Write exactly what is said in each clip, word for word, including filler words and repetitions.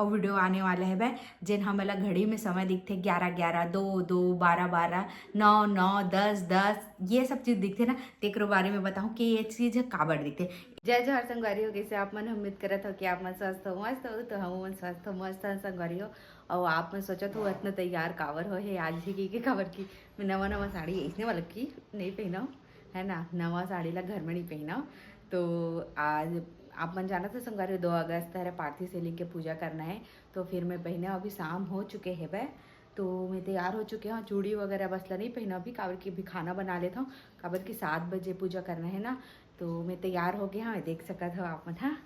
अउ वीडियो आने वाला हवय, जेन हमन ला घड़ी में समय दिखथे, ग्यारह ग्यारह, दो दो, बारह बारह, नौ नौ, दस दस, ये सब चीज दिखथे ना, तेकरो बारे में बताहूँ कि ये चीज ह काबर दिखथे। जय जोहार संगवारी हो, कइसे आप मन? उम्मीद करत हो कि आप मन स्वस्थ हो, मस्त हो। तो हम मन स्वस्थ हो, मस्त हन संगवारी हो। अउ आप मन सोचत हो, "अतना तैयार काबर हो हे आज भी?" के, के काबर कि मैं नवा नवा साड़ी अइसने वाला कि नहीं पहनव, है ना, नवा साड़ी ला घर में नहीं पहनव। तो आज आप मन जानत हो संगवारी हो, दो अगस्त हरे, पार्थिव शिवलिंग के पूजा करना है। तो फिर मैं पहने, अभी शाम हो चुके हेबे, तो मैं तैयार हो चुके हव। चूड़ी वगैरह बस ला नहीं पहनव अभी, काबर कि अभी खाना बना लेत हव, काबर कि सात बजे पूजा करना है ना। तो मैं तैयार हो गया हूँ, देख सकत हो आप मन, हाँ।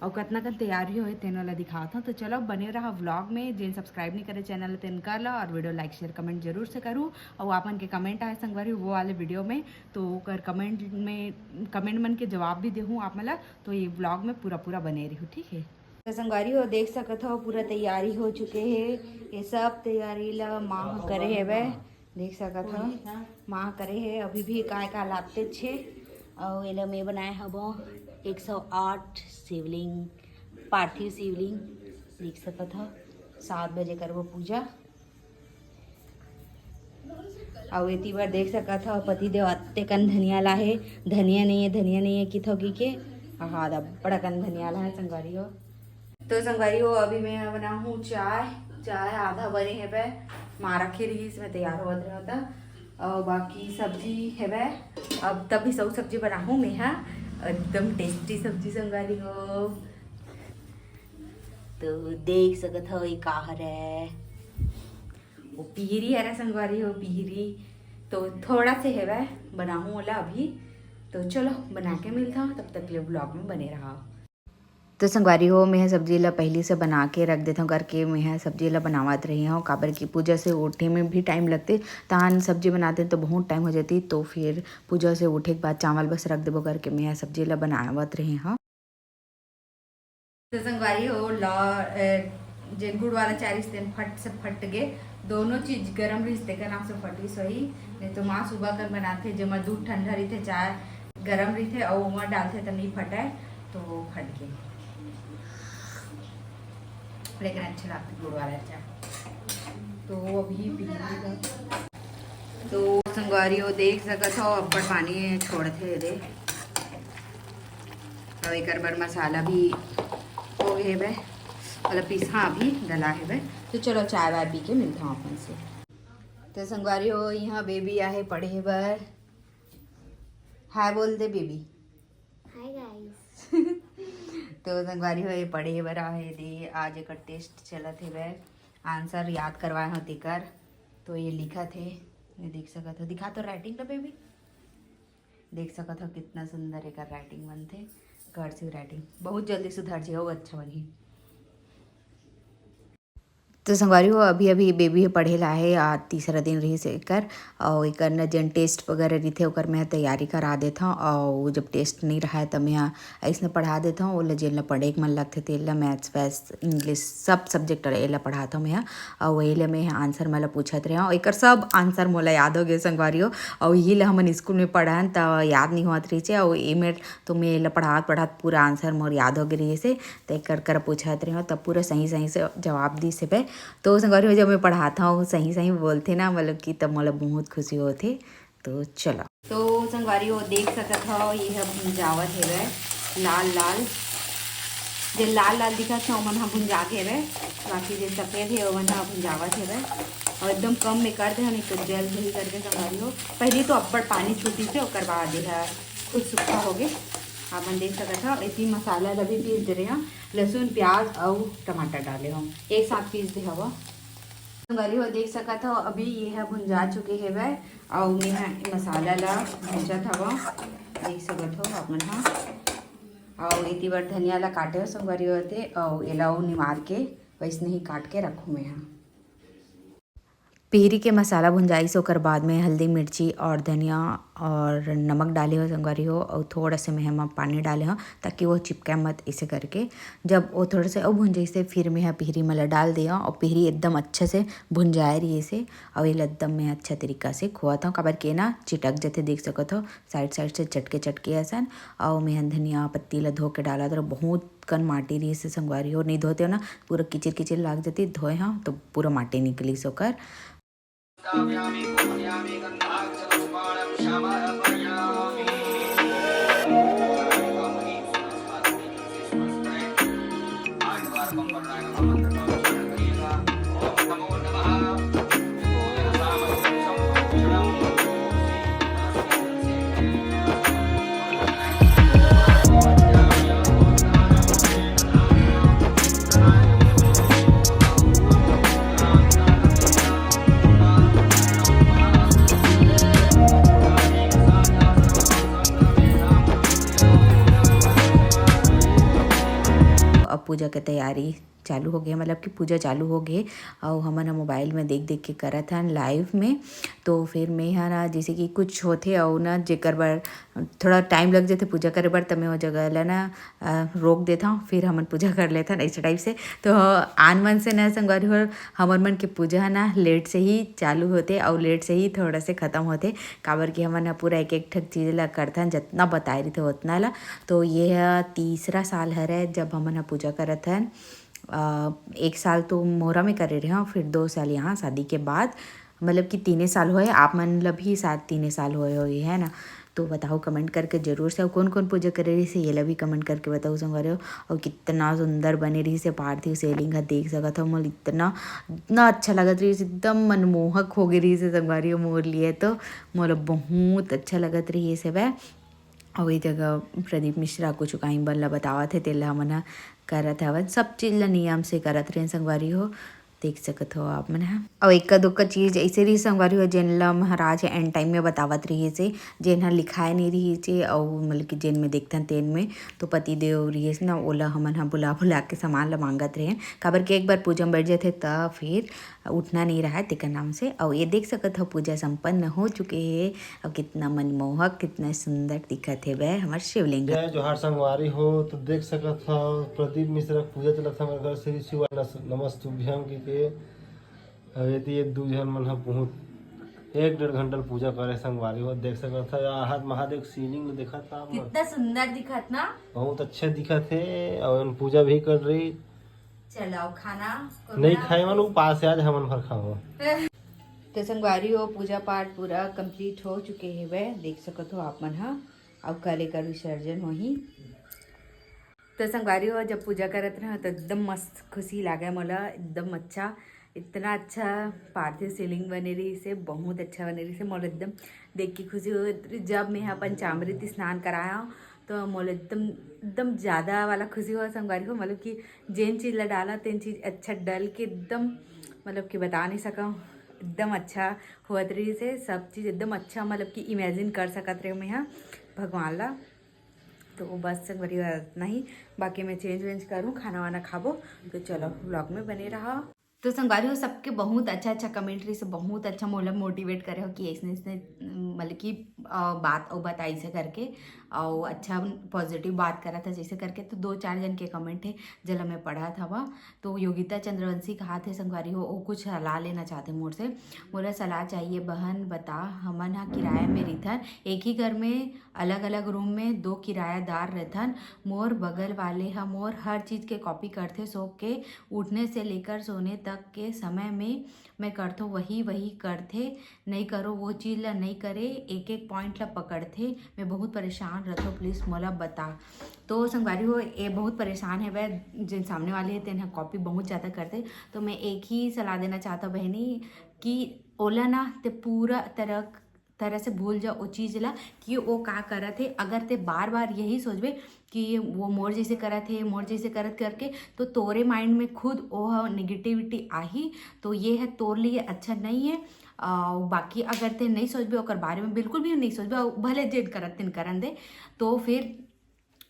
अउ कतना कन तैयारी होए, तेनो ला दिखावत हव। तो चलो, बने रहा व्लॉग में। जेन सब्सक्राइब नहीं करे चैनल ला, तेन कर लो, और वीडियो लाइक, शेयर, कमेंट जरूर से करू। अउ आप मन के कमेंट आए संगवारी, वो वाले वीडियो में, तो ओकर कमेंट में, कमेंट मन के जवाब भी देहूँ आप मन ला। तो ये व्लॉग में पूरा पूरा बने रहू, ठीक है? तो संगवारी हो, देख सकत हो, पूरा तैयारी हो चुके हे। ये सब तैयारी ला माँ ह करे हेवय, देख सकत हो, माँ करे हे। अभी भी काय का लागते छे। अउ एला मैं बनाए हबो एक सौ आठ शिवलिंग, पार्थिव शिवलिंग, देख सकत हो। सात बजे करबो पूजा। अउ एती बर देख सकत हो, पति देव अत्ते कन धनिया लाहे, धनिया नहीं है, धनिया नहीं है किथो की के, आहा, अब्बड़ कन धनिया लाहे संगवारी हो। तो संगवारी हो, अभी मैं बनाहूँ चाय। चाय आधा बने हेबे, माँ रखे रहिस, मैं तैयार होवत रहत। अउ बाकी सब्जी हेबे, अब तभी सब सब्जी बनाहूँ मैं, हाँ, एकदम टेस्टी सब्जी संगवारी हो। तो देख सकत हो, ये का हरे, वो पिहरी हरे संगवारी हो, पिहरी। तो थोड़ा से हेवय, बनाहूँ ओला अभी। तो चलो, बना के मिलता हूँ, तब तक के लिए व्लॉग में बने रहा। तो संगवारी हो, मैं ह सब्जी ला पहिली से बना के रख देथव करके मैं ह सब्जी ला बनावत रही हव, काबर कि पूजा से उठे में भी टाइम लगथे, तहान सब्जी बनाते तो बहुत टाइम हो जाती। तो फिर पूजा से उठे के बाद चावल बस रख देबो करके मैं ह सब्जी ला बनावत रही हव। तो संगवारी हो, लौ-, ए, जेन गुड़ वाला चाय रिहिस तेन फट से फट गे, दोनों चीज गरम रिहिस तेकर नाम से फटिस होही, नहीं तो माँ सुबह कर बनाथे, जेमा दूध ठंडा रहिथे, चाय गरम रहिथे अउ ओमा डालथे त नहीं फटय, तो वो फट गे। लेकिन अच्छा लागथे गुड़ वाला चाय। तो अभी पी, तो संगवारी हो, देख सकत हो, अब्बड़ पानी छोड़थे दे। अउ एकर बर मसाला भी हो गे हेबे, मतलब पीसा अभी डला हेबे। तो चलो, चाय वाय पी के मिलता हूँ अपन से। तो संगवारी हो, यहाँ बेबी आहे पढ़े बर। हाय बोल दे बेबी। Hi guys. तो संगवारी हो, ये पढ़े बर आहे दे, आज एकर टेस्ट चलत हेबे, आंसर याद करवाए हो तेकर। तो ये लिखत हे, ये देख सकत हो, दिखा तो राइटिंग ला बेबी। देख सकत हो कितना सुंदर एकर राइटिंग बनथे, कर्सिव राइटिंग। बहुत जल्दी सुधर जाही, अउ अच्छा बनही। तो संगवारी हो, अभी अभी बेबी ह पढ़े ला हे, आज तीसरा दिन रहिस एकर, अउ एकर न जेन टेस्ट वगैरह रहिथे ओकर मैं तैयारी करा देथव, अउ जब टेस्ट नहीं रहय त मैं अइसने पढ़ा देथव ओला, जेन ला पढ़े के मन लगथे तेन ला, मैथ्स वैथ्स इंग्लिश सब सब्जेक्ट एला पढ़ाथव मैं ह। अउ एला मैं ह आंसर मला पूछत रहेंव, एकर सब आंसर मोला याद हो गे संगवारी हो। अउ इही ला हमन स्कूल में पढ़न त याद नहीं होत रहिस हे, अउ एमेर तो मैं एला पढ़ात पढ़ात पूरा आंसर मोर याद हो गे रहिस हे। तेकर कर पूछत रहेंव, तब पूरा सही सही से जवाब दिस हेबे। तो संगवारी हो, जब मैं पढ़ाथव, सही सही बोलथे ना, मतलब कि तब मोला बहुत खुशी होथे। तो चलो, तो संगवारी हो, देख सकत हो, ये ह भुंजावत हेबे लाल लाल। जे लाल लाल दिखत हे, ओमन ह भुंजा गे हेबे, बाकी जे सफेद हे, ओमन ह भुंजावत हेबे। अउ एकदम कम में कर दे हन, नहीं तो जल जही करके संगवारी हो। पहली तो अब्बड़ पानी छूटिस हे, ओकर बाद ये ह खुद सुक्खा हो गे। आप मन देख सकत हो, एती मसाला ला भी पीस दे रहे हव, लहसुन, प्याज अउ टमाटर डाले हव, एक साथ पीस दे हव। संगवारी हो, देख सकत हो, अभी ये ह भुंजा चुके हेवय, अउ मैं ह मसाला ला भूंजत हव, देख सकत हो आप मन ह। अउ एती बर धनिया ला काटे हो संगवारी हो, ते अउ एला अउ निमार के वैसने ही काट के रखूँ मैं ह। पिहरी के मसाला भुंजाइस, ओकर बाद में हल्दी, मिर्ची और धनिया और नमक डाले हो संगवारी हो, और थोड़ा से मैं एमा पानी डाले हो, ताकि वो चिपके मत, इसे करके। जब वो थोड़ा से अउ भुंजाइस, फिर मैं ह पिहरी मन ला डाल दे हो, और पिहरी एकदम अच्छे से भुंजाए रहिस हे, और ये एकदम मैं अच्छा तरीका से खोवत हूँ, काबर के ना चिटक जथे, देख सकत हो साइड साइड से चटके चटके असन। और मैं ह धनिया पत्ती ला धो के डालत रहो, बहुत कन माटी रहिस हे संगवारी हो, नहीं धोते हो ना, पूरा किचिर किचिर लाग जाती, धोए हाँ तो पूरा माटी निकलिस ओकर। अब पूजा के तैयारी चालू हो गए, मतलब कि पूजा चालू हो गए, अउ हमन ह मोबाइल में देख देख के करत हन लाइव में। तो फिर मैं ह ना, जैसे कि कुछ होथे अउ ना, जेकर बर थोड़ा टाइम लग जाथे पूजा करे बर, त मैं वो जगह ला ना, अ, रोक देथव, फिर हमन पूजा कर लेथन, ऐसे टाइप से। तो आन मन से ना संगवारी हो, हमर मन के पूजा ह ना लेट से ही चालू होथे अउ लेट से ही थोड़ा से खत्म होथे, काबर कि हमन ह पूरा एक एक ठक चीज ला करथन, जतना बताए रहिथे ओतना ला। तो ये ह तीसरा साल हरे जब हमन ह पूजा करत हन। अ, एक साल तो मोहरा में करे रहे हव, फिर दो साल यहाँ शादी के बाद, मतलब कि तीने साल होए। आप मन ला भी शायद तीने साल होए होही, है ना? तो बताओ कमेंट करके जरूर से, अउ कौन कौन पूजा करे रहिस हे, ये ला भी कमेंट करके बताओ संगवारी हो। अउ कितना सुंदर बने रहिस हे पार्थिव शिवलिंग ह, देख सकत हो, मोला इतना, इतना अच्छा लगत रहिस, एकदम मनमोहक हो गए रहिस हे संगवारी हो मोर लिए। तो मोला बहुत अच्छा लगत रहिस हे वह। अउ ये जगह प्रदीप मिश्रा कुछ काहीं बन ला बतावत हे, तेला हमन ह करत हवन। सब चीज ला नियम से करत रहेन संगवारी हो, देख सकत हो आप मन ह। अउ एका दुक्का चीज ऐसे रहिस संगवारी हो, जेन ला महाराज एंड टाइम में बतावत रहिस हे, जेन ह लिखाए नहीं रहिस हे, अउ मतलब कि जेन में देखथन तेन में, तो पति देव रहिस ना, ओला हमन ह बुला बुला के सामान ला मांगत रहेन, काबर कि एक बार पूजा में बैठ जाथे त फिर उठना नहीं रहा है तेकर नाम से। अउ ये देख सकत हो पूजा संपन्न हो चुके हे, अउ कितना मनमोहक, कितना सुंदर दिखत हे वह हमर शिवलिंग। जय जोहार संगवारी हो, तो देख सकत हो प्रदीप मिश्रा पूजा चलत हे हमर घर श्री शिवाय नस-, नमस्तुभ्यम के, के। अउ ये दू झन मन ह बहुत एक डेढ़ घंटा पूजा करे संगवारी हो, देख सकत हो। या हाथ महादेव शिवलिंग ल देखत हो आप मन? कितना सुंदर दिखत ना। बहुत अच्छा दिखत हे, अउ एमन पूजा भी कर रही। चलाओ खाना। नहीं खाए मन उपास हे, आज हमन भर खाबो। तो संगवारी हो, पूजा पाठ पूरा कंप्लीट हो चुके हेवय, देख सकत हो आप मन ह। अउ कल एकर विसर्जन होही। तो संगवारी हो, जब पूजा करत रहे तो एकदम मस्त खुशी लागे मोला, एकदम अच्छा, इतना अच्छा पार्थिव शिवलिंग बने रहिस हे, बहुत अच्छा बने रहिस हे। मोला एकदम देख के खुशी हो, जब मैं अपन चामरित स्नान कराया तो मोला एकदम, एकदम ज़्यादा वाला खुशी हुआ संगवारी हो, मतलब कि जेन चीज़ ला डाला तेन चीज़ अच्छा डल के एकदम, मतलब कि बता नहीं सकव, एकदम अच्छा होत रहिस हे सब चीज़, एकदम अच्छा, मतलब कि इमेजिन कर सकत रहे मैं ह भगवान ला। तो बस संगवारी हो इतना ही, बाकी मैं चेंज वेंज करूँ, खाना वाना खाबो। तो चलो व्लॉग में बने रहा। तो संगवारी हो, सबके बहुत अच्छा अच्छा कमेंट रहिस हे, बहुत अच्छा मोला मोटिवेट करे हो कि ऐसने ऐसने, मतलब कि, अ, बात अउ बताइस हे करके, अउ अच्छा पॉजिटिव बात करत हे जैसे करके, तो दो चार जन के कमेंट हे जेला मैं पढ़त हवा। तो योगिता चंद्रवंशी कहाथे संगवारी हो, वो कुछ सलाह लेना चाहते मोर से। मोला सलाह चाहिए बहन, बता, हमन ह किराया में रहिथन, एक ही घर में अलग-अलग रूम में दो किरायादार रहिथन। मोर बगल वाले ह मोर हर चीज के कॉपी करथे, सो के उठने से लेकर सोने तक के समय में मैं करथों, वही वही करथे, नहीं करो वो चीज ला नहीं करे, एक एक पॉइंट ला पकड़थे। मैं बहुत परेशान रहिथों, प्लीज मोला बता। तो संगवारी हो, ये बहुत परेशान हेवय, जेन सामने वाले हे तेन ह कॉपी बहुत ज्यादा करथे। तो मैं एक ही सलाह देना चाहता बहनी कि ओला ना ते पूरा तरह तरह से भूल जा ओ चीज ला कि वो का करत हे। अगर ते बार बार यही सोचबे कि वो मोर जैसे करत हे, मोर जैसे करत करके, तो तोरे माइंड में खुद ओ ह नेगेटिविटी आही। तो ये है तोर लिए अच्छा नहीं है। आ, बाकी अगर ते नहीं सोचबे, ओकर बारे में बिल्कुल भी नहीं सोचबे, अउ भले जेन करत तेन करन दे, तो फिर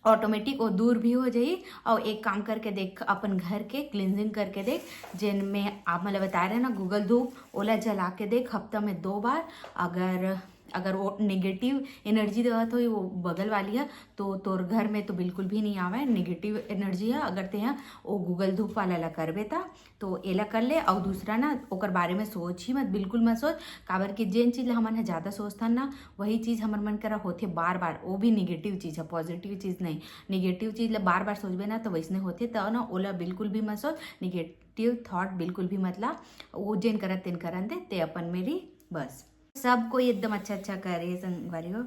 ऑटोमेटिक वो दूर भी हो जाई। और एक काम करके देख, अपन घर के क्लींजिंग करके देख, जेन में आप मतलब बता रहे ना गूगल धूप, ओला जला के देख हफ्ता में दो बार। अगर अगर वो नेगेटिव एनर्जी देवत होही वो बगल वाली ह, तो तोर घर में तो बिल्कुल भी नहीं आवे नेगेटिव एनर्जी ह। अगर तेहा वो गुग्गल धूप वाला ला करबे त, तो एला कर ले। अउ दूसरा ना, ओकर बारे में सोच ही मत, बिल्कुल मत सोच। काबर कि जेन चीज ला हमन ह ज्यादा सोचथन ना, वही चीज हमर मन करा होथे बार बार। वो भी नेगेटिव चीज ह, पॉजिटिव चीज नहीं। नेगेटिव चीज ला बार बार सोचबे ना, तो वैसने होथे। त ना, ओला बिल्कुल भी मत सोच, नेगेटिव थॉट बिल्कुल भी मत ला। वो जेन करत तेन करन दे, ते अपन मेरी बस। सब कोई एकदम अच्छा अच्छा करे, संगवारी हो।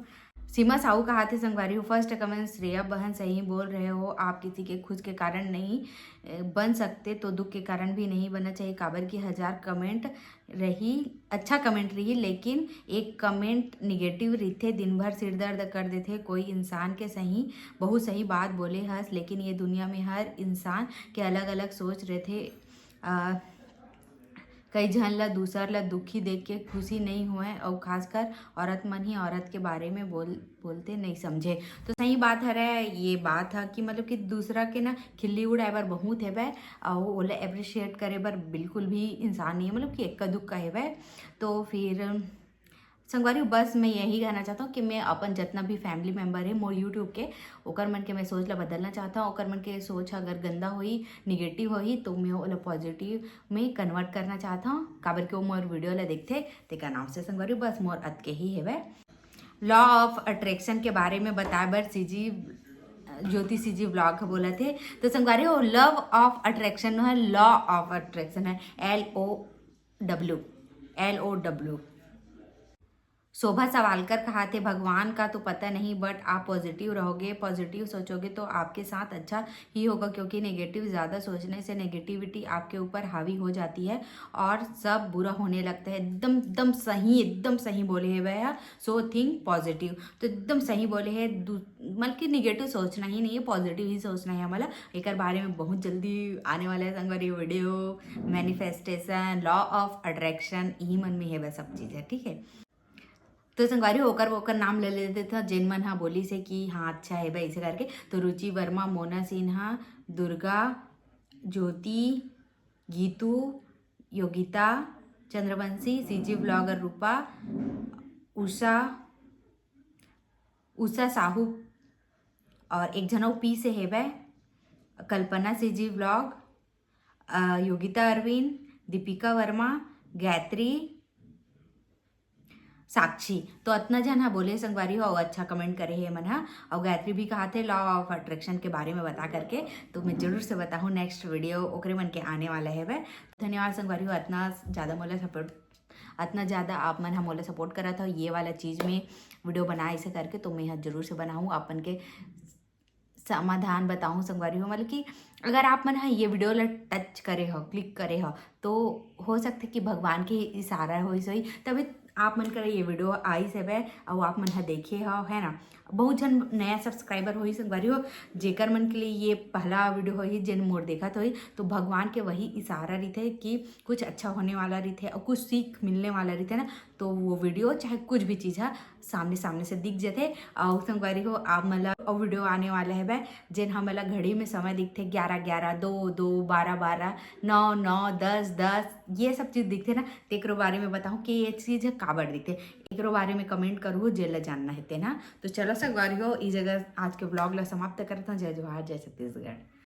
सीमा साहू कहाथे, संगवारी हो, फर्स्ट कमेंट, श्रेया बहन सही बोल रहे हो आप, किसी के खुश के कारण नहीं, ए, बन सकते तो दुख के कारण भी नहीं बनना चाहिए। काबर कि हजार कमेंट रही, अच्छा कमेंट रही, लेकिन एक कमेंट निगेटिव रहिथे, दिन भर सिर दर्द कर देथे कोई इंसान के। सही, बहुत सही बात बोले हस, लेकिन ये दुनिया में हर इंसान के अलग अलग सोच रहिथे। आ, कई झन ला दूसर ला दुखी देख के खुशी नहीं होए, अउ खासकर औरत मन ही औरत के बारे में बोल बोलते नहीं समझे। तो सही बात हरे, ये बात ह कि मतलब कि दूसरा के ना खिल्ली उड़ाए बर बहुत हेबे, अउ ओला अप्रिशिएट करे बर बिल्कुल भी इंसान नहीं है, मतलब कि एक्का दुक्का हेबे। तो फिर संगवारी, बस मैं यही कहना चाहता हूँ कि मैं अपन जितना भी फैमिली मेम्बर है मोर यूट्यूब के, ओकर मन के मैं सोच ला बदलना चाहता हूँ। ओकर मन के सोच अगर गंदा होही, निगेटिव होही, तो मैं ओला पॉजिटिव में कन्वर्ट करना चाहता हूँ। काबर कि वो मोर वीडियो ला देखथे, तेकर नाम से संगवारी, बस मोर अतके ही हेबे। लॉ ऑफ अट्रैक्शन के बारे में बताए बर सीजी, ज्योति सीजी व्लॉग ह बोलत हे। तो संगवारी हो, लव ऑफ अट्रैक्शन है, लॉ ऑफ अट्रैक्शन है, L O W, L O W. शोभा सवालकर कहाथे, भगवान का तो पता नहीं, बट आप पॉजिटिव रहोगे, पॉजिटिव सोचोगे तो आपके साथ अच्छा ही होगा, क्योंकि नेगेटिव ज़्यादा सोचने से नेगेटिविटी आपके ऊपर हावी हो जाती है और सब बुरा होने लगता है। एकदम, एकदम सही, एकदम सही बोले हे भैया, so think positive। तो एकदम सही बोले हे, दू-, मतलब कि नेगेटिव सोचना ही नहीं है, पॉजिटिव ही सोचना है हमला। एकर बारे में बहुत जल्दी आने वाला है संगवारी video, manifestation, law of attraction, यही मन में है बस सब चीज़ है, ठीक है। तो संगवारी हो, ओकर ओकर नाम ले लेते था, जेन मन हा बोली से कि हाँ, अच्छा है भाई, ऐसे करके। तो रुचि वर्मा, मोना सिन्हा, दुर्गा, ज्योति, गीतू, योगिता, चंद्रवंशी, सीजी व्लॉगर रूपा, उषा, उषा साहू, और एक झन अउ पी से हेबे, कल्पना सीजी व्लॉग, अ, योगिता अरविंद, दीपिका वर्मा, गायत्री, साक्षी। तो अतना झन हा बोले संगवारी हो, अउ अच्छा कमेंट करे हे मन हा। अउ गायत्री भी कहाथे लॉ ऑफ अट्रैक्शन के बारे में बता करके, तो मैं जरूर से बताहूँ नेक्स्ट वीडियो ओकरे मन के आने वाला हेबे। धन्यवाद संगवारी हो, अतना ज़्यादा मोला सपोर्ट, अतना ज़्यादा आप मन हा मोला सपोर्ट करत हो, ये वाला चीज़ में वीडियो बना ऐसे करके, तो मैं हा जरूर से बनाहूँ अपन के समाधान बताहूँ संगवारी हो। मतलब कि अगर आप मन हा ये वीडियो ला टच करे हो, क्लिक करे हो, तो हो सकथे कि भगवान के इशारा होइस होही, तभी आप मन करा ये वीडियो आइस हेबे, अउ आप मन हा देखे हो, है ना। बहुत झन नया सब्सक्राइबर होही संगवारी हो, जेकर मन के लिए ये पहला वीडियो होही, जेन मोर देखत होही, तो भगवान के वही इशारा रहिथे कि कुछ अच्छा होने वाला रहिथे अउ कुछ सीख मिलने वाला रहिथे ना, तो वो वीडियो चाहे कुछ भी चीज़ हा सामने सामने से दिख जथे। अउ संगवारी हो, आप मन ला अउ वीडियो आने वाला हेबे, जेन हमन ला घड़ी में समय दिखथे, ग्यारह ग्यारह, दो दो, बारह बारह, नौ नौ, दस दस, ये सब चीज़ दिखथे ना, तेकरो बारे में बताहूँ कि ये चीज़ ह काबर दिखथे, एकरो बारे में कमेंट करहू, जेला जानना हे तेन हा। तो चलो संगवारी हो, ई जगह आज के व्लॉग ला समाप्त करत हूँ। जय जोहार, जय छत्तीसगढ़।